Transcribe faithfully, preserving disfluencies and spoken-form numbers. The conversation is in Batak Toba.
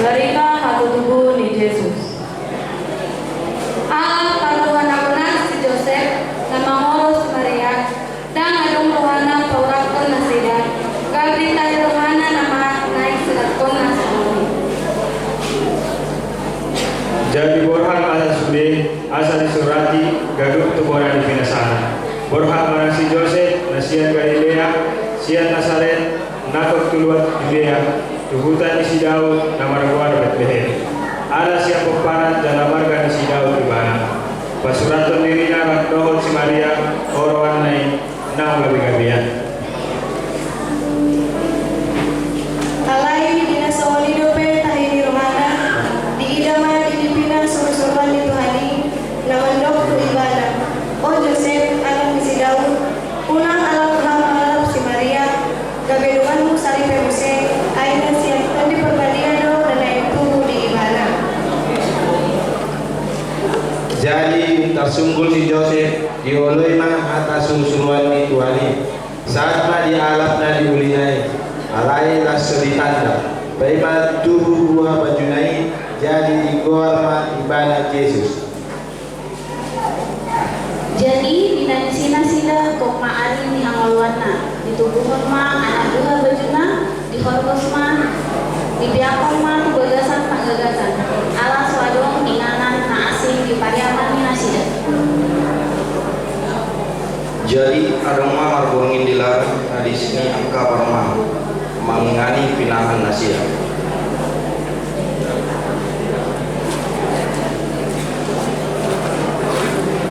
Barita hatutubu ni Jesus. Ala parrohahonan si Josep na mangolu si Maria, ndang adong rohana paurakkon nasida, gabe tahi rohana nama naeng surathon na songon i. Jadi borhat ma asa sude, asa disurati ganup tu bona ni pinasana. Borhat ma nang si Josep na sian Galilea, sian Nasaret, nangkok tu luat Judea, tu huta ni si Daud na margoar Betlehem. Ala sian pomparan jala marga ni si Daud ibana. Pasurathon dirina rap dohot si Maria, oroanna i, naung gabegabean. Alai di na songon i dope tahi ni rohana, diida ma di nipina surusuruan ni Tuhan i, na mandok tu ibana: O Josep, anak ni si Daud, unang alap ham mangalap si Maria, gabe donganmu saripe muse, ai na sian Tondi Parbadia do na naeng tubu di ibana. Jadi tarsungkul si Josep, dioloi ma hata surusuruan ni Tuhan i. Sahat ma dialap na di ulina i, alai las so ditanda. Paima tubu buha bajuna i, jadi digoar ma ibana Jesus. Jadi dinansi nasida gok ma ari ni hangoluanna, ditubuhon ma anak buha bajuna, dihorgos ma, dipeakhon ma tu bagasan panggagasan, ala so adong inganan na asing di pariaman ni nasida. Jadi adong ma marborngin di ladang na disi ni angka parumahan, mangingani pinahan nasida.